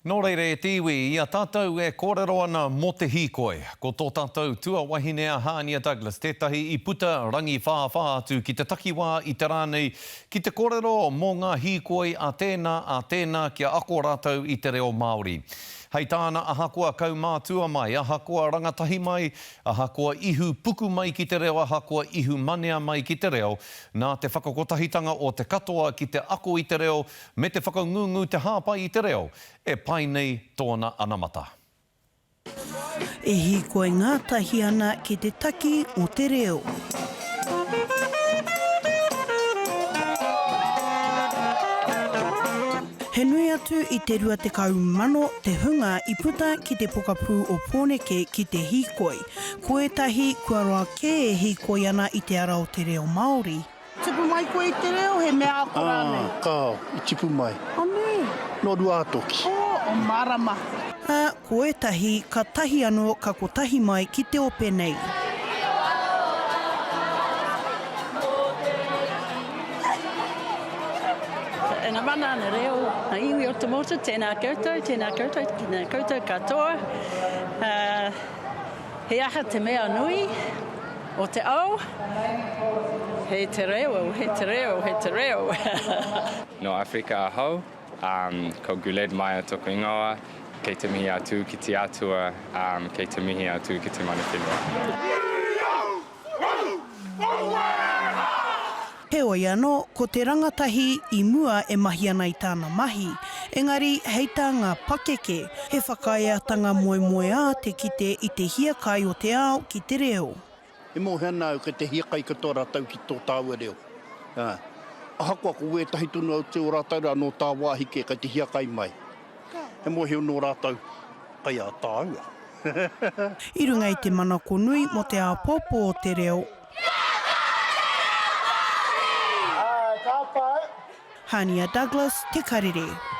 Nō reira e te iwi, i a tātou e kōrero ana mō te hīkoi, ko tō tātou tuawahine a Hānia Douglas tētahi i puta rangiwhāwhā atu ki te takiwā i te rā nei ki te kōrero mō ngā hīkoi a tēnā, a tēnā kia ako rātou i te reo Māori. Hei tāna ahakoa kaumātua mai, ahakoa rangatahi mai, ahakoa ihu puku mai ki te reo, ahakoa ihu manea mai ki te reo, nā te whakakotahitanga o te katoa ki te ako i te reo Me te whakangungu te hāpai i te reo, e pai nei tōna anamata. E hīkoi ngātahi ana ki te taki o te reo. He nui atu i te 20,000 te hunga i puta ki te pokapū o Pōneke ki te hīkoi. Ko ētahi kua roa kē e hīkoi ana i te ara o te reo Māori. Tipu mai koe i te reo, he mea ako rānei? Ā, kāo, i tipu mai. O nē? Nō Ruātoki. Ō, o Marama. Ā, ko ētahi ka tahi anō ka kotahi mai ki te ope nei. Ngā mana, ngā reo, ngā iwi o te motu, tēnā koutou, tēnā koutou, tēnā koutou katoa. He aha te mea nui o te ao? He te reo, he te reo, he te reo. Nō Awherika ahau, ko Guled Maya toku ingoa, kei te mihi atu ki te Atua, kei te mihi atu ki te mana whenua. Heoi anō, ko te rangatahi i mua e mahi ana i tāna mahi, engari hei tā ngā pakeke, he whakaeatanga moemoeā te kite i te hiakai o te ao ki te reo. E mōhio ana au kei te hiakai katoa rātou ki tō tāua reo. Ā, ahakoa ko wētahi tonu au te o rātou rā nō tāwāhi kē kei te hiakai mai. He mōhio nō rātou kei a tāua. I runga i te manako nui mō te āpōpō o te reo, Hania Douglas, Te Karere.